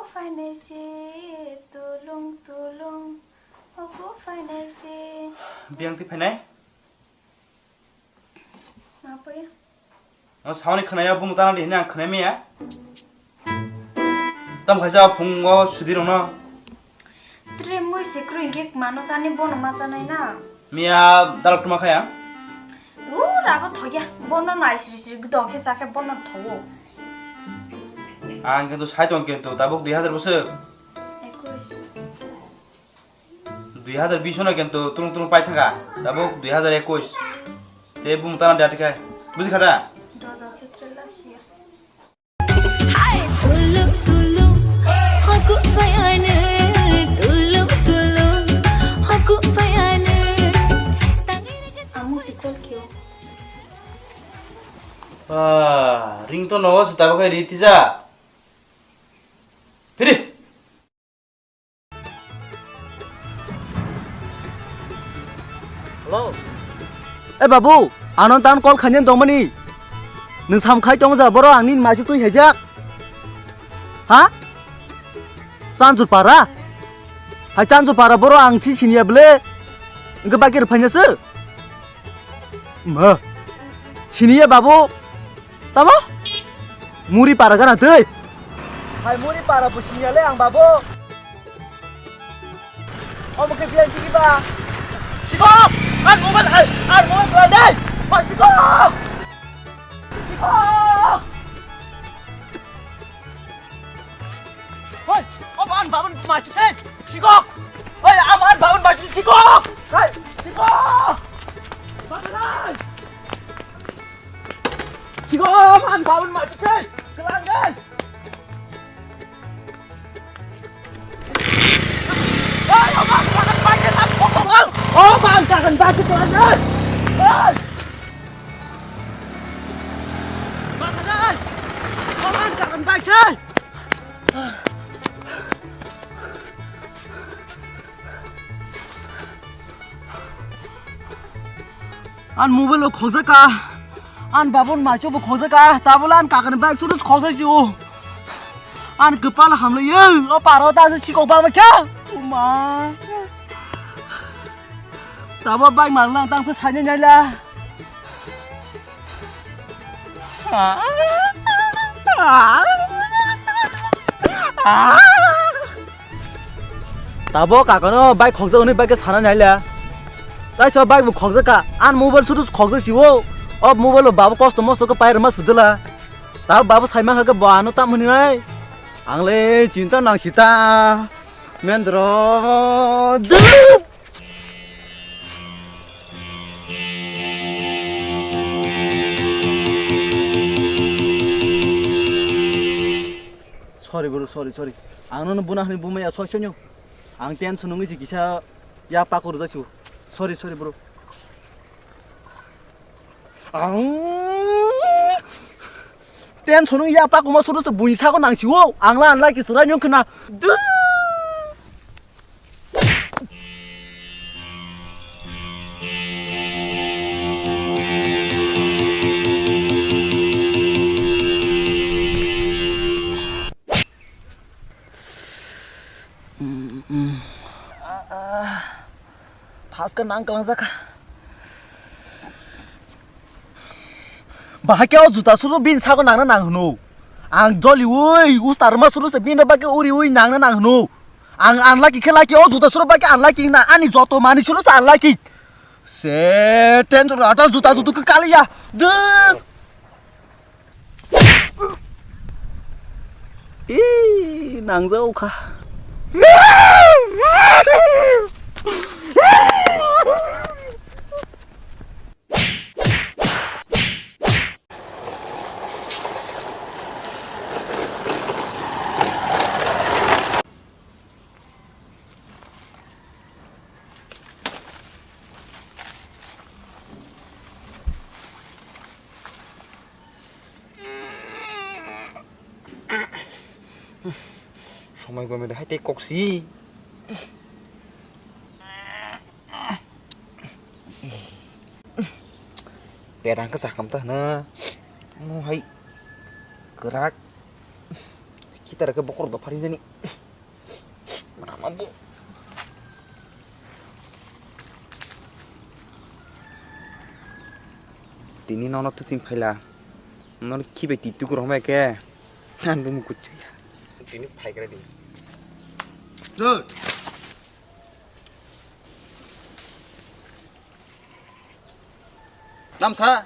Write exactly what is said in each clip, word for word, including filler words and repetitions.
Phainai se tulung tulung, obo phainai se. Biyang twi phainai? Ma pui? O sauni khwnaya bumung tana di hwnwi ang khwnai maya. Tam khaisa phungo sudi rokno. Tre mui se kroi hwnkhe mano chani bono ma chanai na. Miya dalok tuma khaya? Ura bo thogya. Bono nai sri sri gdo khe chakhe bono thogo. Ang kintu sai tong kintu tabuk dui hazar bwswk. Ekush. Dui hazar bish no kintu tulung tulung pai thangkha, tabuk dui hazar ekush. Te bumung tana da tikhai. Buji khada? Dodo khetre lasiya. Hai, tulung tulung, hoku payane, tulung tulung, hoku payane. Amu sikol kyo. Ah, ring to no se tabuk hai ri tija. Phiri. Hello. Eh babu, ano tan call khainani tongmani. Nwng sam khai tong ja boro ang nini maisu twi haijak. Ha? Chanchur para? Hai chanchur para boro ang si siniya bele. Engke bakir phanya se. Ma. Siniya babu. Tamo? Muri para gana tei. Hai muri para bo siniya le ang babo. Omo khe biyan tigi ba. Sikok! Ar mobile, ar, ar mobile dua dai. Ba sikok! Sikok! Hoi, omo an babun machu sei. Sikok! Hoi, omo an babun machu sikok! Hai, sikok! Ba dai! Sigo, man, babun mati, cai. Kelangan. Hei, oh, man, jangan baca, tak pokok, bang. Oh, man, jangan baca, kelangan. Hei. Baca, hei. Oh, man, jangan baca. An mobile bo khokjak ka, an babon maicho bo khokjak ka, tabole an kakani bike churu khokjak si o. An kwpal hamle ye, o paro ta se sikok ba kya? O ma. Tabo bike mang lang tang phe saini naila. Tabo kakano bike khokjak hwnwi bike sana naila. Taisa bike bo khokjak ka, an mobile sudu khokjak siwo. O mobile bo babo kosto mosto khe pairma sudala. Tabo babo saima kha khe bo ano tam hwnwi nai. Angle chinta nang sita. Mendro. Sorry bro, sorry, sorry. Ang nono buna hwnwi bumaya soi sonyo. Ang tension wngwi se kisa ya pakur jasiu. Sorry, sorry bro. Ang tension wngwi ya pakur ma suru se bui sako nang siwo. Ang la anla ki surai nyong khna. Du. Thaska nang kalangjak kha. Bahai khe o juta suru bini sago nangna nang hwno. Ang joliui ustarma suru se bini bagwi uriui nangna nang hwno. Ang unlucky khe lucky, o juta suru bagwi unlucky na ani joto mani suru se unlucky. Se tension ata juta jutu khe kaliya. Dw. Ih, nangjao kha. Somai gome de hai tei koksi. Perang ke sakam ta na. Mo hai kerak. Kita rake bokor do phari jani. Mana bo. Tini nono tusin phaila. Nono kibai ti tukur homa ke. An bo mukuchaya. Tini phai kare di. Doi. Tamsa.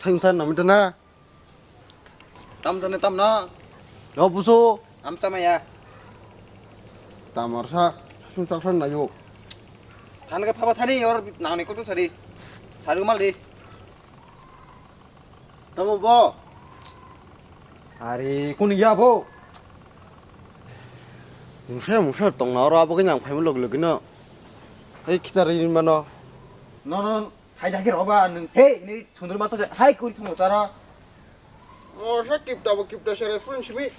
Thangsa namita na. Tamsa ne tamna. Yo buso. Amsa maya. Tamarsa. Sung taksan nayo. Than ke phaba thani or nang ne kutu sari. Sari mal di. Tamo bo. Are, kuni ya bo? Musa, musa tong na oro abo khe nang phaima log log no. Hai khitar ri mano. No, no, hai dagi roba nung. Hey, ni thundur mata hai kuri thundur chara. Mosa kipta bo kipta sere phun simi.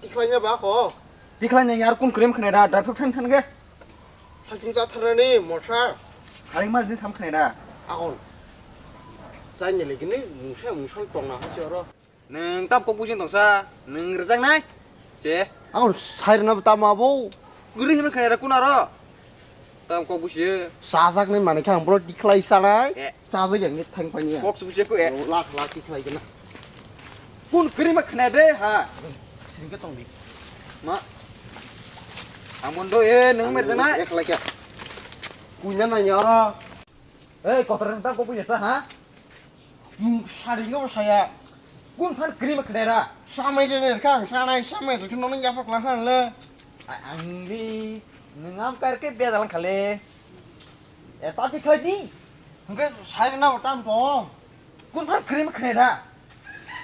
Tikhlainya ba ko. Tikhlainya yar kun cream khne da, dry fruit khan khan ge. Hachung cha tharani mosa. Khaling mar ni sam khne da. Akon. Chaini legini musa musa tongna ha choro. Nung tam kok bujin tongsa, nung rejak nai. Che. Akon sairna tama bo. Guri hima khne da kunaro. Tam kok busi. Sajak ni mane khang bro tikhlai sanai. Eh. Chaja yang ni thang panya. Kok subu cheku eh. Lak lak ki khlai kena. Phone kri ma khna de ha. Sing ke tong di. Ma. Amon do eh nung mer jana. Ek lak ya. Kunya na nyara. Eh kotor ta ko punya sa ha. Sari ngo saya. Kun phan kri ma khna ra. Samai je ne kang sanai samai to nono ya phak la khan le. Ang di nung am kar ke bia dalang khale. Eh, tati khlai di. Hingke sai na tam to. Kun phar cream khnai da.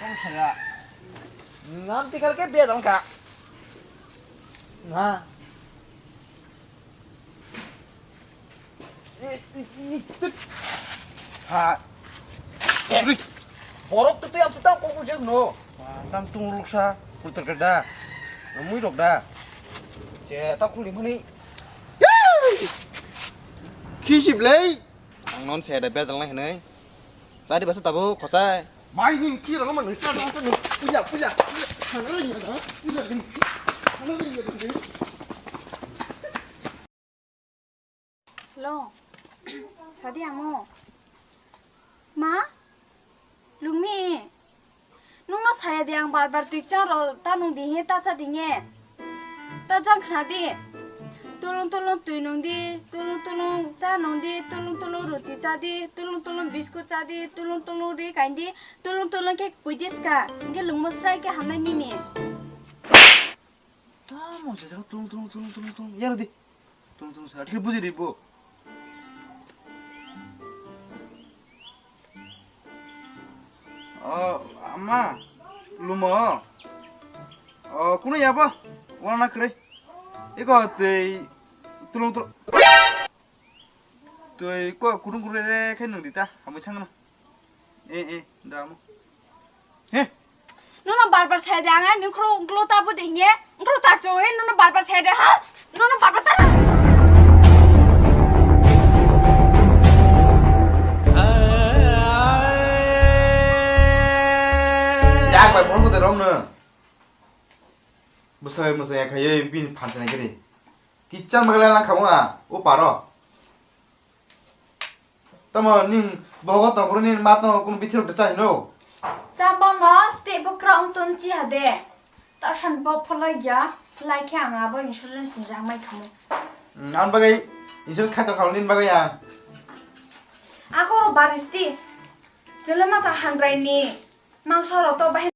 Tong saya. Ngam tikal ke bia dong ka. Na. Ha. Ri. Borok tu tu yang tu tau kok ujak no. Tam tung ruksa putar ke da. Mui rok da. Se ta khuli mani. Yay! Khisi blai. Ang non se da bejal nai hinui. Tadi basa tabo khosai. Mai ni ki rang man ta ta ta. Puja puja. Puja. Hello. Sadi amo. Ma? Lungmi? Nungno saya di ang bar bar twi chang ro ta nung di he ta sa di nge. Ta jang khna di. Tulung tulung twi nung di, tulung tulung cha nung di, tulung tulung roti cha di, tulung tulung biskut cha di, tulung tulung ri kain di, tulung tulung khe pui di ska. Hingke lungmo srai khe hamnai nini. Tamo se tulung tulung tulung tulung tulung yaro di. Tung tung sa thik buji ribo. O ama lumo. O kuno yabo. Wana kre. Iko tei tulung tulung. Tei ko kurung kurung re khe nung dita. Hamui thangna. Eh eh damo. He. Nono bar bar sai de ang ani khro unklo ta bo de hinge. Khro ta cho he nono bar bar sai de ha. Nono bar bar ta. Yak bai phone ko de rom no. Bwsai mwsai ya khai bini phan sai gri. Kicham bagla lang khamu a. O paro. Tamo ning bogo tongphuru ni ma tongo kunu bithirok de chahino. Chabono step bo kwrwng tong chi hade. Tasan bo pholai ya, lai khe ang abo insurance ni rang mai khamu. Ang bagwi insurance khai tong khamu nini bagwi ang. Ako ro baris di. Jole ma ta handrai ni. Mangso ro to bahai.